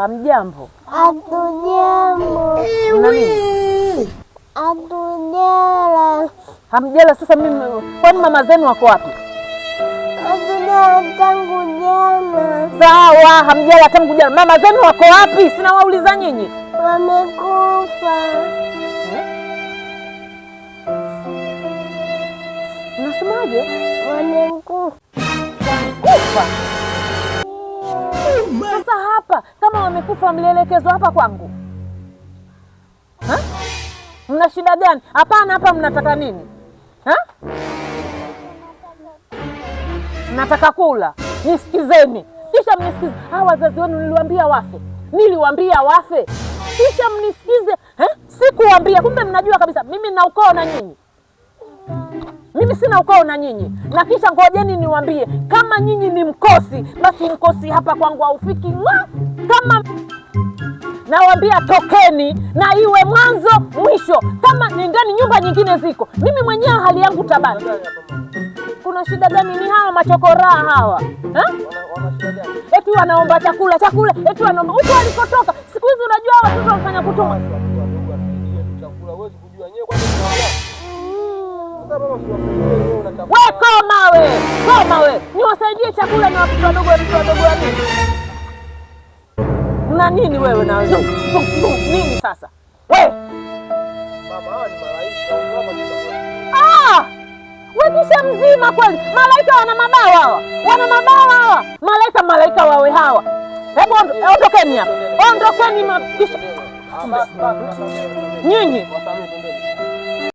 Hamjambo? Hatujambo. Mna nini? Hatujala. Hamjala? Sasa mimi, kwani mama zenu wako wapi? Hatujala tangu jana. Sawa, hamjala tangu jana. Mama zenu wako wapi? Sina wauliza nyinyi. Wamekufa. Nasemaje? Wamekufa. Kufa. Sasa hapa kama wamekufa, mlielekezwa hapa kwangu? Ha? Mna shida gani? Hapana, hapa mnataka nini? Ha? Mnataka kula? Nisikizeni, kisha mnisikize. Hawa wazazi wenu niliwaambia wafe, niliwaambia wafe, kisha mnisikize. Sikuwaambia? Kumbe mnajua kabisa mimi nina ukoo na nyinyi. Mimi sina ukoo na nyinyi, na kisha ngojeni niwaambie, kama nyinyi ni mkosi, basi mkosi hapa kwangu haufiki ng'o. Kama nawaambia tokeni, na iwe mwanzo mwisho. Kama nendeni, nyumba nyingine ziko, mimi mwenyewe hali yangu tabani. Kuna shida gani? Ni hawa machokoraa hawa, ha? Eti wanaomba chakula chakula, eti wanaomba huko walikotoka. Siku hizi unajua hawa watoto wanafanya kutuma. We koma we, koma we, niwasaidie chakula na watoto wadogo, watoto wadogo wa nini? Na nini wewe na nini sasa we? Ah! We kisha mzima kweli, malaika wana mabawa hawa, wana mabawa hawa, malaika malaika wawe hawa. Hebu ondokeni hapa, ondokeni kisha nyinyi.